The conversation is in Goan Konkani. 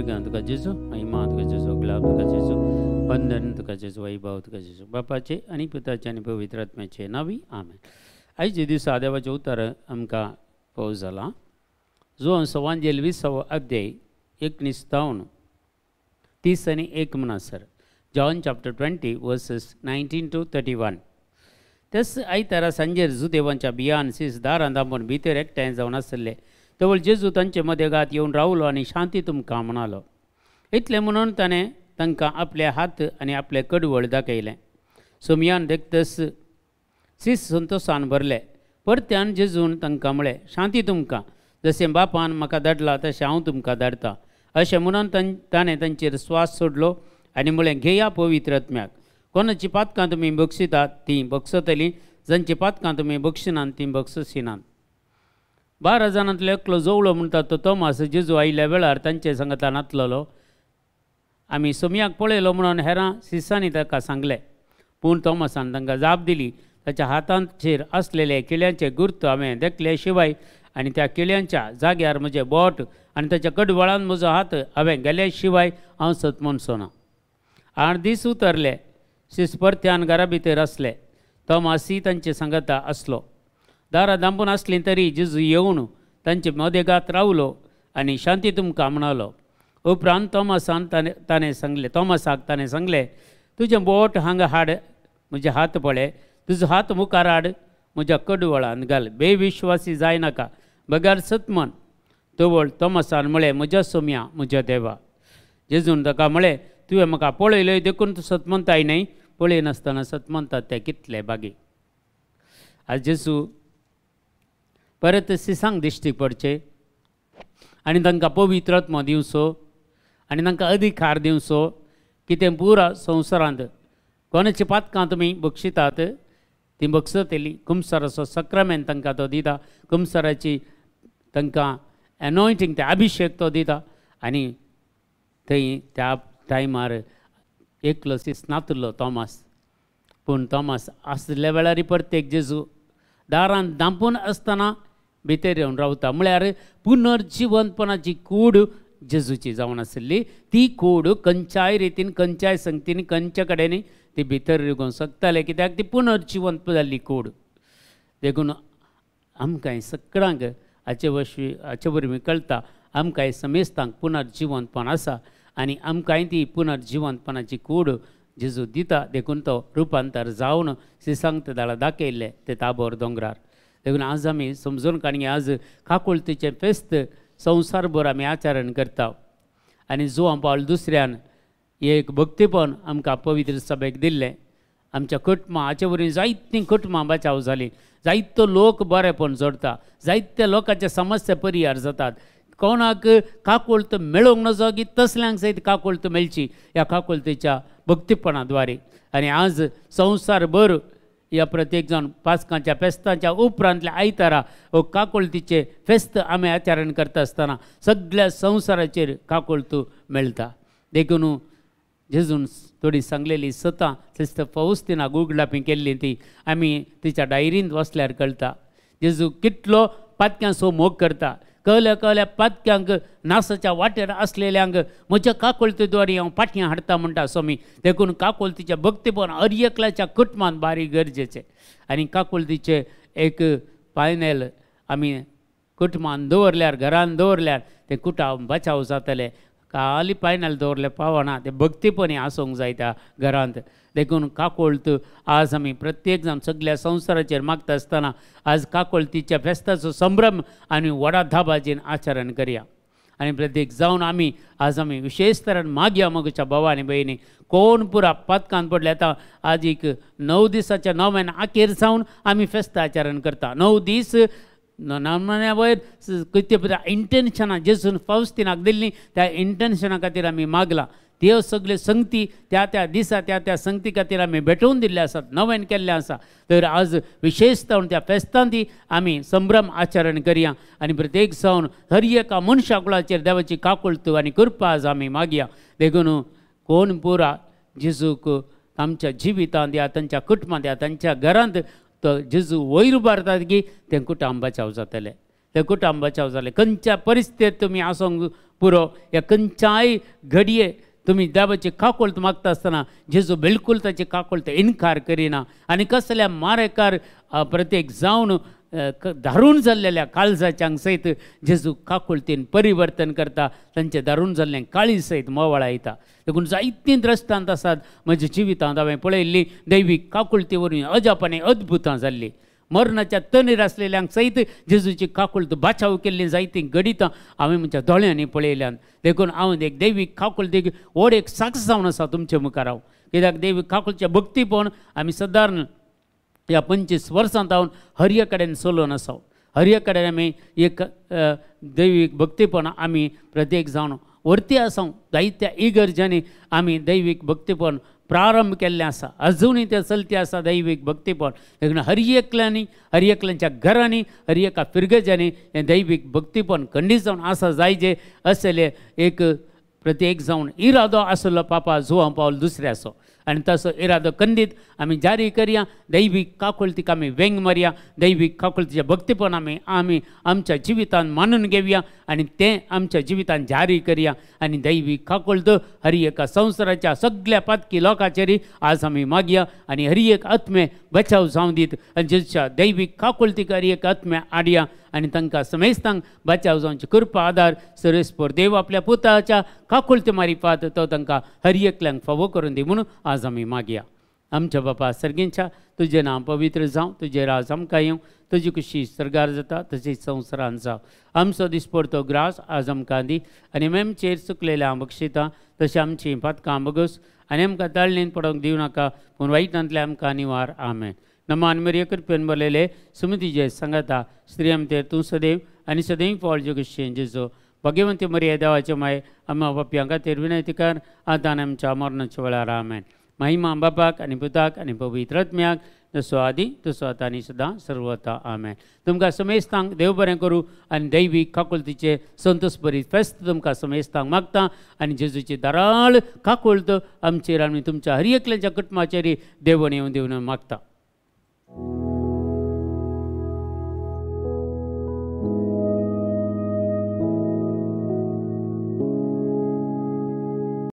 स्वर्गांत तुका जेजू, महिमा तुका जेजू, गुलाब तुका जेजू, वंदन तुका जेजू, वैभव तुका जेजू. बापाचे आनी पुताचे आनी पवित्र आत्म्याचे नांवी आमेन. आयचे दिसा देवाचें उतर आमकां पावस जालां. जुवान सवांजेल 20वो अध्याय 19 जावन 30 आनी 1 म्हणसर, John chapter 20 verses 19 to 31. तेच आयतारा सांजेर जुदेवांच्या बियान सीस दारां दांबून भितर एकठांय जावन आसले. तवळ जेजू तांचे मदेगात येवन रावलो आनी शांती तुमकां म्हणालो. इतलें म्हणून ताणें तांकां आपले हात आनी आपले कडवळ दाखयलें. सोमयान देखतस सीस संतोसान भरले. परत्यान जेजून तांकां म्हळें, शांती तुमकां, जशें बापान म्हाका धाडला तशें हांव तुमकां धाडटा. अशें म्हणून ताणें तांचेर स्वास सोडलो आनी म्हळें, घेया पवित्र आत्म्याक. कोणाची पातकां तुमी बक्षितात तीं बक्षतलीं, जांची पातकां तुमी बक्षिनात तीं बक्षसिनात. 12 जाणांतलो एकलो जोवळो म्हणटा तो तोमास जेजू आयिल्ल्या वेळार तांचे सांगता नातलेलो. आमी सोमयाक पळयलो म्हणून हेरां सिसांनी ताका सांगलें. पूण तोमासान तांकां जाप दिली, ताच्या हातांचेर आसलेले किळ्यांचे गुर्त हांवें देखले शिवाय आनी त्या किळ्यांच्या जाग्यार म्हजें बोट आनी ताच्या कडवळान म्हजो हात हांवें गेले शिवाय हांव सत म्हणचो ना. 8 दीस उतरले. सीस परत्यान घरा भितर आसले. तोमासी तांचे सांगता आसलो. दारां दांबून आसलीं तरी जेजू येवन तांचे मदेगात रावलो आनी शांती तुमकां म्हणालो. उपरांत तोमासान ताणें सांगलें, तोमासाक ताणें सांगलें, तुजें बोट हांगा हाड, म्हजे हात पळय, तुजो हात मुखार हाड, म्हज्या कडवळान घाल, बेविश्वासी जायनाका, बगर सतमन. तवळ तोमासान म्हळें, म्हज्या सोम्या, म्हज्या देवा. जेजून ताका म्हळें, तुवें म्हाका पळयलें देखून तूं सतमनताय न्हय, पळयनासतना सतमनतात ते कितले बागी. आज जेजू परत सिसांक दिश्टी पडचे आनी तांकां पवित्र आत्मो दिवचो आनी तांकां अधिकार दिवचो कितें पुरा संवसारांत कोणाची पातकां तुमी बक्षितात तीं बक्षतलीं. कुमसाराचो सक्रामेंत तांकां तो दिता, कुमसाराची तांकां एनॉयंटींग, ते अभिशेक तो दिता. आनी थंय त्या टायमार एकलो सीस नातलो तोमास. पूण तोमास आसल्या वेळार प्रत्येक जेजू दारांत दांपून आसतना भितर येवन रावता. म्हळ्यार पुनर्जिवंतपणाची कूड जेजूची जावन आशिल्ली. ती कूड खंयच्याय रितीन, खंयच्याय संगतीन, खंयच्या कडेन ती भितर रिगोवंक शकताले, कित्याक ती पुनर्जिवंत जाल्ली कूड. देखून आमकां सगळ्यांक हाचे वरवीं, हाचे वरवीं कळटा आमकां समेस्तांक पुनर्जिवंतपण आसा आनी आमकांय ती पुनर्जिवंतपणाची कूड जेजू दिता. देखून तो रुपांतर जावन सिसांक ते दाळा दाखयल्ले ते ताबोर दोंगरार. देखून आज आमी समजून काणी आज काकुळतीचें फेस्त संवसारभर आमी आचरण करता. आनी जुवां पावल दुसऱ्यान एक भक्तीपण आमकां पवित्र सभेक दिल्लें. आमच्या कुटुंबां हाचे वरवीं जायतीं कुटुंबां बचाव जालीं, जायतो लोक बरेपण जोडटा, जायत्या लोकांचे समस्या परिहार जातात. कोणाक काकुळत मेळोवंक नजो की तसल्यांक सयत काकुळत मेळची ह्या काकुळतीच्या भक्तीपणा द्वारे. आनी आज संवसारभर ह्या प्रत्येक जाण पास्कांच्या फेस्तांच्या उपरांतल्या आयतारा हो काकुळतीचें फेस्त आमी आचरण करता आसतना सगळ्या संवसाराचेर काकुळत मेळटा. देखून जेजून थोडी सांगलेली सतां सिस्त फौस्तिना गुगलापी केल्ली ती आमी तिच्या डायरींत वाचल्यार कळटा. जेजू कितलो पातक्यांचो मोग करता. कळल्या कळल्या पातक्यांक नासाच्या वाटेर आसलेल्यांक म्हज्या काकुळतीद्वारे हांव पाटयां हाडटा म्हणटा स्वामी. देखून काकुळतीचें भक्तीपण हर एकल्याच्या कुटुंबान बारीक गरजेचें. आनी काकुळतीचें एक पायनेल आमी कुटुंबान दवरल्यार, घरान दवरल्यार तें कुटाव बचाव जातलें. खाली पायनेल दवरल्यार पावना, तें भक्तीपणी आसूंक जाय त्या घरांत. देखून काकुळत आज आमी प्रत्येक जाण सगळ्या संवसाराचेर मागता आसतना आज काकुळतीच्या फेस्ताचो संभ्रम आनी व्हडा धाबाचेर आचरण करया. आनी प्रत्येक जावन आमी आज आमी विशेश तरेन मागया मगच्या भावा आनी भयणी कोण पुरा पातकान पडले. आतां आज एक 9 दिसाच्या नव्यान आखेर जावन आमी फेस्त आचरण करता. 9 दीस नवम्या वयर कितें इंटेन्शनां जेजून फावस्तिनाक दिल्लीं त्या इंटेन्शना खातीर आमी मागलां. त्यो सगळे संगती त्या त्या दिसा त्या त्या संगती खातीर आमी भेटोवन दिल्ले आसात, नव्यान केल्लें आसा. तर आज विशेश जावन त्या फेस्तांती आमी संभ्रम आचरण करया आनी प्रत्येक जावन हर एका मनशा कुळाचेर देवाची काकुळत आनी कृपा आज आमी मागया. देखून कोण पुरा जेजूक आमच्या जिवितांत या तांच्या कुटुंबांत या तांच्या घरांत तो जेजू वयर उबारतात की तें कुटुंब बचाव जातलें. तें कुटुंब बचाव जालें. खंयच्या परिस्थितींत तुमी आसूंक पुरो, ह्या खंयच्याय घडये तुमी देवाची काकुळट मागता आसतना जेजू बिलकूल ताची काकुळट इनकार करिना आनी कसल्या मारेकार प्रत्येक जावन दारून जाल्लेल्या काळजाच्यांक सयत जेजू काकुळतीन परिवर्तन करता, तांचें दारून जाल्लें काळी सयत मोवळायता. देखून जायतीं दृश्टांत आसात म्हज्या जिवितांत हांवें पळयल्ली दैवीक काकुळती वरवीं अजापांनी अद्भुतां जाल्लीं. मरणाच्या तणीर आसलेल्यांक सयत जेजूची काकुळट बाचाव केल्ली जायतीं घडितां हांवें म्हज्या दोळ्यांनी पळयल्यान. देखून हांव एक दैवीक काकुळतीक व्हड एक साक्ष जावन आसा तुमचे मुखार हांव, कित्याक दैवीक काकुळचें भक्तीपण आमी सदारण ह्या 25 वर्सां जावन हर एक कडेन चलोवन आसा. हर एक कडेन आमी एक दैवीक भक्तीपण आमी प्रत्येक जावन व्हरती आसा. जायत्या इगर्जांनी आमी दैवीक भक्तीपण प्रारंभ केल्लें आसा, अजुनूय तें चलती आसा दैवीक भक्तीपण. देखून हर एकल्यांनी, हर एकल्यांच्या घरांनी, हर एका फिरगजांनी हें दैवीक भक्तीपण खंडीत जावन आसा जायजे असले एक प्रत्येक जावन इरादो आसलो पापा जुवां पावल दुसऱ्याचो आनी तसो इरादो खंडीत आमी जारी करया. दैवीक काकुळतीक आमी वेंग मारया, दैवीक काकुळतीचें भक्तीपण आमी आमी आमच्या जिवितान मानून घेवया आनी तें आमच्या जिवितान जारी करया. आनी दैवीक काकुळत हर एका संवसाराच्या सगळ्या पातकी लोकांचेर आज आमी मागया आनी हर एक आत्मे बचाव जावं दीत आनी जेजूच्या दैवीक काकुळतीक हर एक आत्मे हाडया आनी तांकां समेस्तांक बचाव जावची कृपा आदार सर्वेस्पर देव आपल्या पुताच्या काकुळती मारिफात तो तांकां हर एकल्यांक फावो करून दी म्हणून आज आमी मागया. आमच्या बापा सर्गींच्या, तुजें नांव पवित्र जावं, तुजें राज आमकां येवं, तुजी खुशी सर्गार जाता तशीच संवसारान जावं. आमचो दिसपडतो ग्रास आज आमकां दी आनी आमचेर चुकलेल्या बक्षिता तशें आमचीं पातकां बगस आनी आमकां ताळणेन पडोवंक दिवं नाका, पूण वायटांतले आमकां निवार. आमेन. नमान मरिया कृपेन भरलेले सुमतीजे सांगाता, स्त्री आमचेर तूं सदैव आनी सदैव फळ जगशें जेजो. भाग्यवंती मरिया देवाचे माय, आम्हा बापयां खातीर विनंती कर आतां आनी आमच्या मरणाच्या वेळार. आमेन. महिमा बापाक आनी पुताक आनी पवित्र आत्म्याक, जसो आदी तसो आतां आनी सदां सर्वता. आमेन. तुमकां समेस्तांक देव बरें करूं आनी दैवीक काकुळतीचे संतोष बरी फेस्त तुमकां समेस्तांक मागता आनी जेजूची दराळ काकुळत आमचेर आनी तुमच्या हर एकल्याच्या कुटुंबाचेर देवण येवन दिवन मागता.